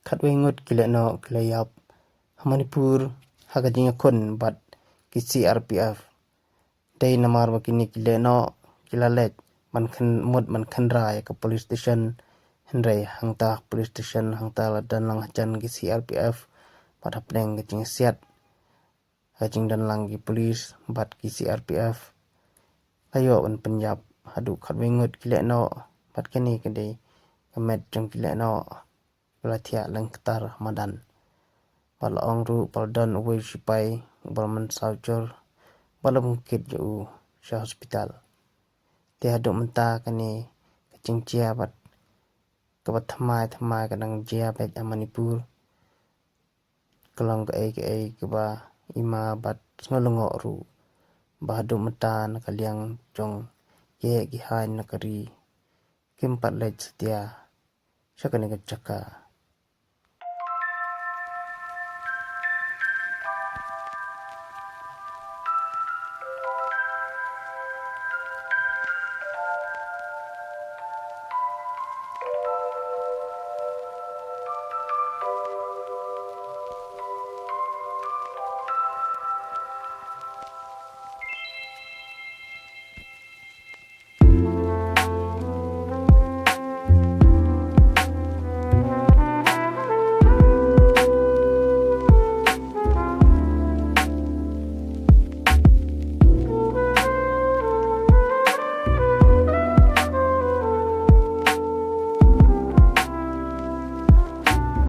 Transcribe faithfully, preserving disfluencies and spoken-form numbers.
khatwei ngut ki lehnoh ki la ïap ha Manipur ha ka jingïakhun bad ki C R P F. Dei namar ba kine ki lehnoh ki la leit ban khan mut ban khanra ïa ka police station, hynrei hangta police station hangta la don lang hajan ki C R P F bad hapdeng ka jingsiat ka jingdon lang ki police bad ki C R P F. La ïoh ban pynïap haduh khatwei ngut ki lehnoh bad kane ka dei ka met jong ki lehnoh ba la thiah lyngktar ha madan. Ba la ong ruh ba la don uwei u sipai uba la mynsaw jur ba la bun kit ïa u sha hospital. Te haduh mynta kane ka jingjia bad kaba thymmai thymmai ka dang jia beit ha Manipur. Ka long kaei kaei kaba ima bad sngewlyngngoh ruh ba haduh mynta na ka liang jong ki heh ki haiñ na ka ri kim pat leit satia sha kane ka jaka.